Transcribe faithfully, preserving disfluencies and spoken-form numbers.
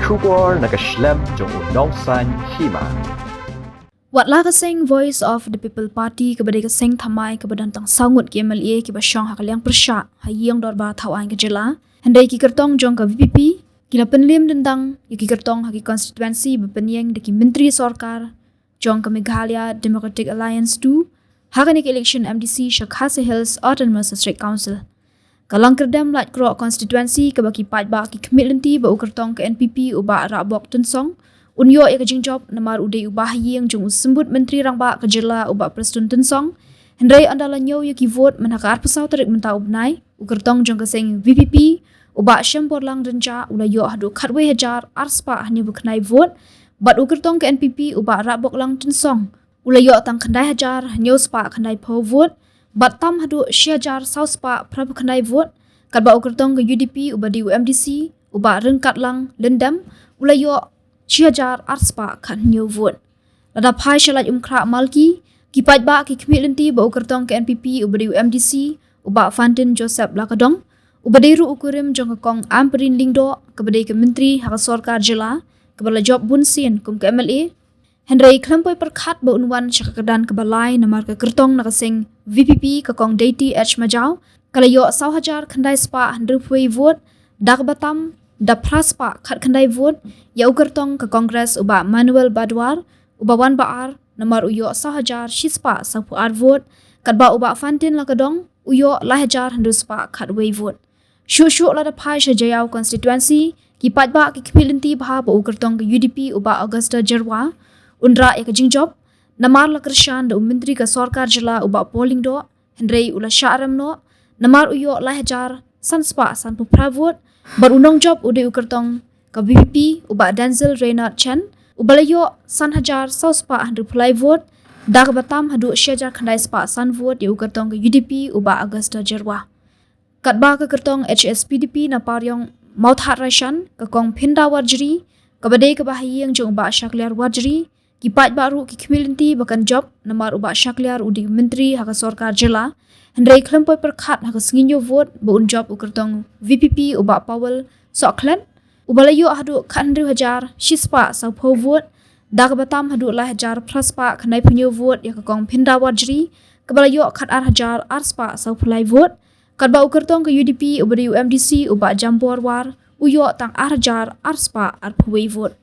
Khubor na ka shlem jong u Nongsaiñ Hima. Wat la ka seng Voice of the People Party kaba dei ka seng thymmai kaba don tang saw ngut ki M L A kiba shong ha ka liang pyrshah ha ïing dorbar thaw aiñ ka jylla, hynrei ki kyrtong jong ka V P P ki la pynliem dendang ïa ki kyrtong ha ki constituency ba pynïeng da ki myntri sorkar jong ka Meghalaya Democratic Alliance two ha kane ka election M D C sha Khasi Hills Autonomous District Council. Ka Langkyrdem Laitkroh constituency kaba ki paidbah ki khmih lynti ba u kyrtong ka N P P u Bah Rahbok Tynsong un ïoh ïa ka jingjop namar u dei u bah ïing jong u symbud myntri rangbah ka jylla u Bah Prestone Tynsong. Hynrei ynda la ñiew ïa ki vote mynha ka arphew saw tarik mynta u bnai, u kyrtong jong ka seng V P P u Bah Shemborlang Rynjah u la ïoh haduh khatwei hajar ar spah hynñiewphew khyndai vote, bad u kyrtong ka N P P u Bah Rahboklang Tynsong u la ïoh tang khyndai hajar hynñiew spah khyndaiphew vote, bad tam haduh shi hajar saw spah phraphew khyndai vote, katba u kyrtong ka U D P uba dei u M D C u Bah Ryngkatlang Lyndem u la ïoh shi hajar ar spah khathynñiew vote. Lada phai sha Laitumkhrah Malki, ki paidbah ki khmih lynti ba u kyrtong ka N P P uba dei u M D C u Bah Fantin Joseph Lakadong, uba dei ruh u kurim jong ka Kong Ampareen Lyngdoh kaba dei ka myntri ha ka sorkar jylla kaba la jop bunsien kum ka M L A, hynrei khlem poi pyrkhat ba un wan sha ka kyrdan kaba lai namar ka kyrtong na ka seng V P P ka Kong Deiti H Majaw ka la ïoh saw hajar khyndai spah hynriewphew wei vote, da kaba tam da phra spah khatkhyndai vote ïa u kyrtong ka Congress u Bah Manuel Badwar uba wan ba ar namar u ïoh saw hajar shi spah sawphew ar vote, katba u Bah Fantin Lakadong u ïoh lai hajar hynriew spah khatwei vote. Shuh shuh lada phai sha Jaïaw constituency, ki paidbah ki khmih lynti bha ba u kyrtong ka U D P u Bah Augusta Jyrwa un rah ïa ka jingjop namar la kyrshan da u myntri ka sorkar jylla u Bah Paul Lyngdoh, hynrei u la shah rem noh namar u ïoh lai hajar san spah sanphew phra vote, bad u nongjop u dei u kyrtong ka V P P u Bah Denzil Raynard Chen uba la ïoh san hajar saw spah hynriewphew lai vote, da kaba tam haduh shi hajar khyndai spah san vote ïa u kyrtong ka U D P u Bah Augusta Jyrwa. Katba ka kyrtong H S P D P na Pariong Mawthadraishan ka Kong Phinda Warjri kaba dei kaba ha ïing jong u Bah Shakliar Warjri, ki paidbah ruh ki khmih lynti ba kan jop namar u Bah Shakliar u dei u myntri ha ka sorkar jylla, hynrei khlem poi pyrkhat ha ka sngi ñiew vote ba un jop u kyrtong V P P u Bah Powell Sohkhlet uba la ïoh haduh khathynriew hajar shi spah sawphew vote, da kaba tam haduh lai hajar phra spah khyndaiphew hynñiew vote ïa ka Kong Phinda Warjri kaba la ïoh khatar hajar ar spah sawphew lai vote, katba u kyrtong ka U D P uba dei u M D C u Bah Jambor War u ïoh tang ar hajar ar spah arphew wei vote.